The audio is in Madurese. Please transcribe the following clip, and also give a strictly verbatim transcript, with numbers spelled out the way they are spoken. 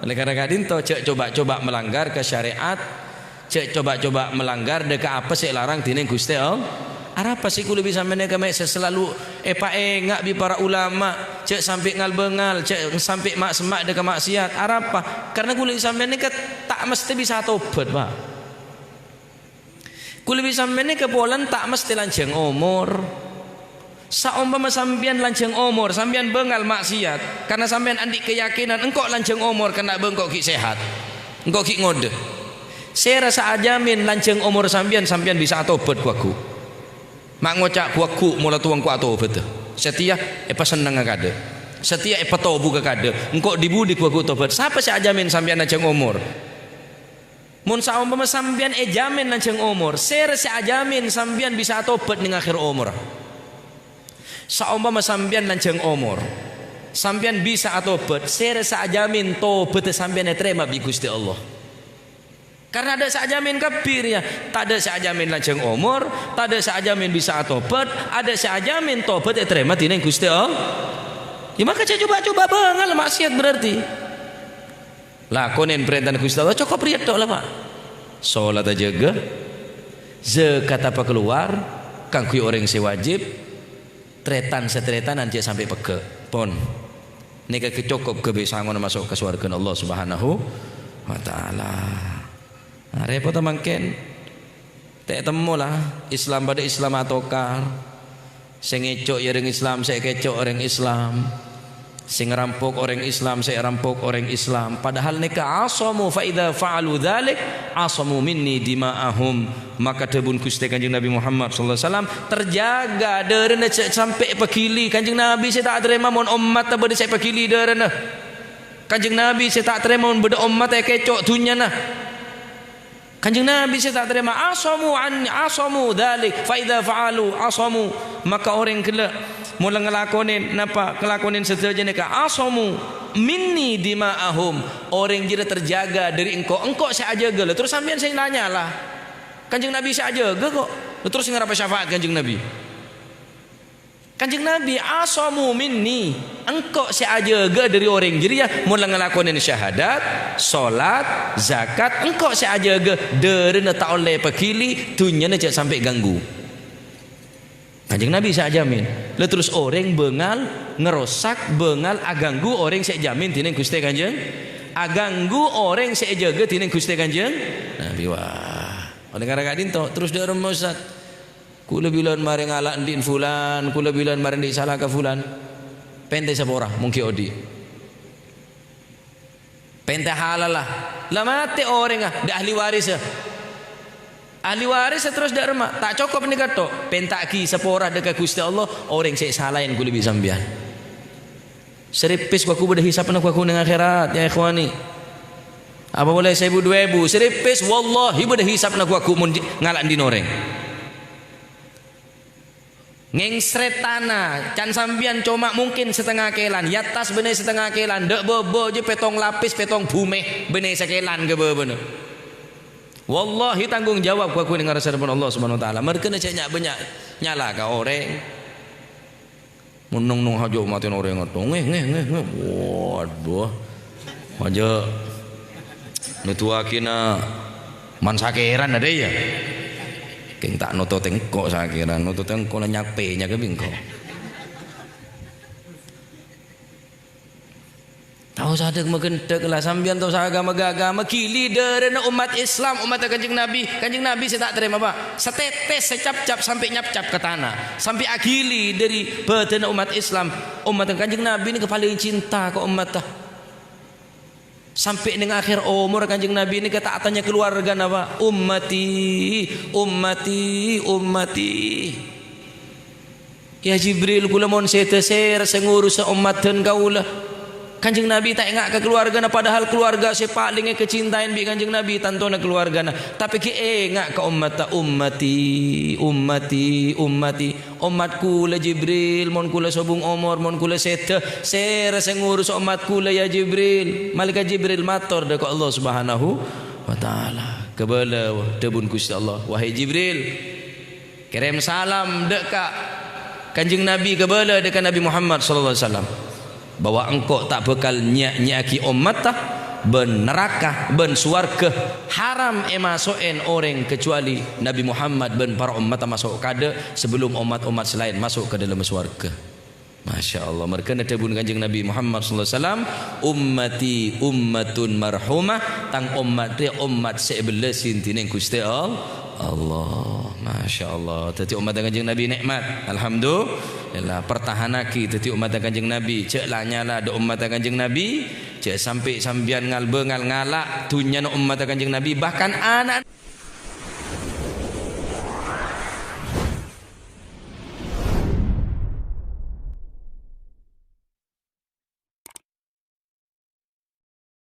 Oleh karena ka'dhinto, jhâ' coba-coba melanggar ka syariat, jhâ' coba-coba melanggar dâ' ka apa sè èlarang dhinèng Ghustè Allah. Arapa sè kulâ bi' sampèyan nèka mè' sè salalu èpaènga' bi' para ulama, jhâ' sampè' ngal-bângal, jhâ' sampè' ma'-, semma' dâ' ka maksiat? Arapa? Karena kulâ bi' sampèyan nèka ta' mestè bisa atobhât, Pak. Kulâ bi' sampèyan nèka polana ta' mestè lanjhâng omor. Saompama sampèyan lanjhâng omor, sampèyan bângal maksiat, karena sampèyan andi' keyakinan engko' lanjhâng omor, karena bâ' engko' ghi' sehat, engko' ghi' ngodâ. Sèra sè ajamin lanjhâng omor sampèyan, sampèyan bisa atobhât ghu-lagghu'. Ma' ngoca' ghu-lagghu' mola towa engko' atobhâdhâ. Satèya èpasennengnga kadâ'. Satèya èpatobuwâ kadâ'. Engko' dhi-budhi ghu-lagghu' tobhât. Sapa sè ajamin sampèyan lanjhâng omor? Mon saompama sampèyan èjamin lanjhâng omor, sèra sè ajamin sampèyan bisa atobhât neng akhèr omorra? Saompama sampèyan lanjhâng omor, sampèyan bisa atobhât, sèra sè ajamin tobhâddhâ sampèyan ètarèma bi' Ghustè Allah. Karena tadâ' sè ajamin kabbhi rèya, tadâ' sè ajamin lanjhâng omor, tadâ' sè ajamin bisa atobhât, tadâ' sè ajamin tobhât ètarèma dhinèng Ghustè Allah. Ya, maka jhâ' coba-coba bângal maksiat berarti. Lakonè parèntana Ghustè Allah, cokop rèya tok la, Pak. Salat ajâgâ, zakat apa kalowar kaangghuy orèng sè wajib, tarètan-satarètanan jhâ' sampè' pegghâ'. Pon. Nèka cokop ghâbây sangona maso' ka sowarghâna Allah Subhanahu wa Ta'ala. Nah, rèpotta mangkèn. Ta' ètemmo la, Islam padâ Islam atokar. Sè ngèco' ya orèng Islam, sè èkèco' orèng Islam. Sè ngarampok orèng Islam, sè èrampok orèng Islam. Padahal nèka asamu, fa idza fa'alu dzalik, asamu minni dima'ahum. Maka dhâbuna Ghustè Kanjeng Nabi Muhammad sallallahu alaihi wasallam, terjaga dârâna jhâ' sampè' èpaghili. Kanjeng Nabi sè ta' tarèma mon ommatta bâdâ sè èpaghili dârâna. Kanjeng Nabi sè ta' tarèma mon bâdâ ommatta èkèco' dhunnyana. Kanjeng Nabi sè ta' tarèma, "Asamu anni, asamu dzalik, fa idza fa'alu, asamu." Maka orèng ghellâ' mola ngalakonè napa, ngalakonè sadhâjâ nèka, "Asamu minni dima'ahum." Orèng jârèya terjaga dâri engko', engko' sè ajâgâ. La terros sampèyan sè nanya la. Kanjeng Nabi sè ajâgâ kok. La terros sè ngarapa syafaat Kanjeng Nabi. Kanjeng Nabi, "Asamu minni," engko' sè ajâgâ dâri orèng jârèya, mola ngalakonè syahadat, salat, zakat, engko' sè ajâgâ dârâna ta' ollè èpaghili, dhunnyana jhâ' sampè' ganggu. Kanjeng Nabi sè ajamin. La terros orèng bângal ngerosak, bângal aganggu orèng sè èjamin dhinèng Ghustè Kanjeng, aganggu orèng sè èjâgâ dhinèng Ghustè Kanjeng Nabi. Wah, oleh karana ka'dhinto, terros dâ' remma, Ustaz. Kulâ bilân marè ngala' andi' fulan, kulâ bilân marè andi' sala ka fulan. Pèntè sapora, mon ghi' odi'. Pèntè halalla. La matè orèngnga, dâ' ahli warissa. Ahli warissa terros dâ' remma, ta' cokop nèka tok. Pènta'aghi sapora dâ' ka Ghustè Allah, orèng sè èsalaè kulâ bi' sampèyan. Sè rèpès ghu-lagghu' bâdâ hisabbhâ ghu-lagghu' neng akhèrat, ya ikhwani. Apa polè saèbu duwâ èbu, sè rèpès, wallahi bâdâ hisabbhâ ghu-lagghu' mon di-, ngala' andi' orèng. Ngèngsrèt tana, can sampèyan coma mungkin satengnga kèlan, è attas bânnè satengnga kèlan, dâ' bâbâ jâ pèttong lapis, pèttong bhumè, bânnè sakèlan ka bâbâna. Wallahi tanggung jawab ghu-lagghu' neng arassa adhâpon Allah Subhanahu wa Ta'ala. Marghâna jhâ' nya'-bânnya' nyala ka orèng. Mon nong-nong hajâ' matèn orèng ngatto. Ngè, ngè, ngè, ngè. Waduh. Hajâ' notowaghina man sakèran adâ, ya. Kèng ta' noto tèngko' sakèran, noto tèngko' la nyapè nyakè bingko. Ta' osa dhâk-maghândhâk la, sampèyan ta' osa agama-agama, ghili dârâna ommat Islam, ommatta Kanjeng Nabi. Kanjeng Nabi sè ta' tarèma, Pak. Satètès, sacapcap, sampè' nyapcap ka tana. Sampè' aghili dâri bâdâna ommat Islam. Ommatta Kanjeng Nabi nèka palèng cinta ka ommatta. Sampè' neng akhèr omor Kanjeng Nabi nèka ta' atanya kaluwargana, Pak. "Ummati, ummati, ummati." "Ya Jibril, kaulâ mon sèdhâ sèra sè ngorusa ommaddhân kaulâ?" Kanjeng Nabi ta' enga' ka kaluwargana, padahal kaluwarga sè palèng èkacintaè bi' Kanjeng Nabi tantona kaluwargana. Tapè ghi' enga' ka ommatta, "Ummati, ummati, ummati." "Ommat kaulâ, Jibril, mon kaulâ sobung omor, mon kaulâ sèdhâ, sèra sè ngorusa ommat kaulâ, ya Jibril?" Malaèkat Jibril mator dâ' ka Allah Subhanahu wa Ta'ala. Kabâlâ dhâbuna Ghustè Allah, "Wahai Jibril, kèrèm salam dâ' ka Kanjeng Nabi, kabâlâ dâ' ka Nabi Muhammad sallallahu alaihi wasallam, bahwa engko' ta' bhâkal nya'-nya'aghi ommatta bân naraka, bân sowarghâ haram èmaso'è orèng kajhâbhâli Nabbhi Muhammad bân para ommaddhâ maso' kaadâ' sabellum ommat-ommat salaèn maso' ka dâlem sowarghâ. Masya Allah, marghâna dhâbuna Kanjeng Nabbhi Muhammad sallallahu alaihi wasallam, "Ummati ummatun marhumah," tang ommat rèya ommat sè èbellâsi dhinèng Ghustè All-, Allah. Masya Allah, dhâddhi ommaddhâ Kanjeng Nabbhi nè'mat. Alhamdulillah, pertahanaghi dhâddhi ommaddhâ Kanjeng Nabbhi. Jhâ' la nyala dhâ' ommaddhâ Kanjeng Nabbhi. Jhâ' sampè' sampèyan ngal-bângal ngala' dhunnyana ommaddhâ Kanjeng Nabbhi, bahkan ana'